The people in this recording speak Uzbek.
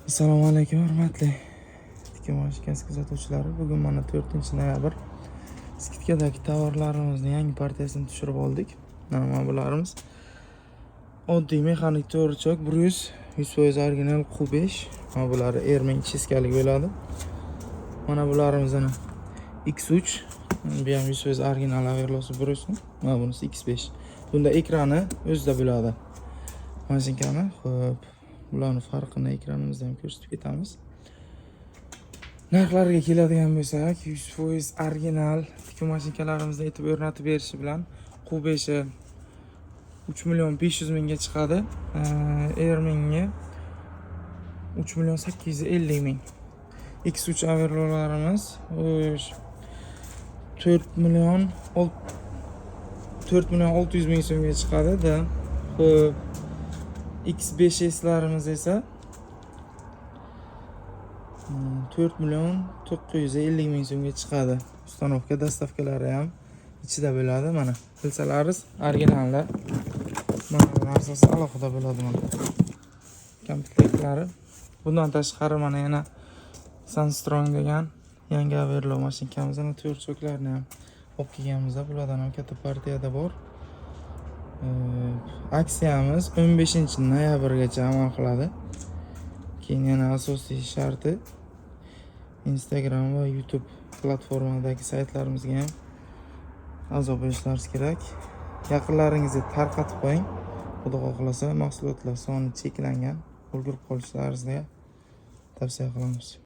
Assalomu alaykum, hurmatli tikuv mashinkasi kuzatuvchilari. Bugun mana 4 noyabr, скидка dagi tovarlarimizni yangi partiyasini tushirib oldik. Mana bularimiz oddiy mexanik to'rtchok, Bryus, 100% original Q5. Mana bulari R1000 чистка lik bo'ladi. Mana bularimiz ana X3, bu ham 100% original Averlosi Bryusni. Mana bunisi X5. Bunda ekrani o'zida bo'ladi mashinkani. Xo'p, bularni farqini ekranimizda ham ko'rsatib ketamiz. Narxlariga keladigan bo'lsak, 100% original tikuv mashinkalarimizni etib o'rnatib berishi bilan Q5 3 million 500 mingga chiqadi. R1000ga 3 million 850 ming. X3 Averlolarimiz, xo'sh, 4 million 4 million 600 ming so'mga chiqadi da. Xo'p, X5Slarimiz esa 4 million 950 ming so'mga chiqadi. Установка, доставка lari ham ichida bo'ladi. Mana bilsalaringiz, originalda mana bu narsasi alohida bo'ladi, mana komplektlari. Bundan tashqari, mana yana Sunstrong degan yangi Averlo mashinkamizni to'rtchoklarni ham olib kelganmiz. Bulardan ham katta partiyada bor. Aksiyamiz 15 noyabrgacha amal qiladi. Keyin yana asosiy sharti, Instagram va YouTube platformadagi saytlarimizga ham a'zo bo'lishlaringiz kerak. Yaqinlaringizga tarqatib qo'ying. Xudo xohlasa, mahsulotlar soni cheklangan. Ulgurib qolishlaringizni tavsiya qilamiz.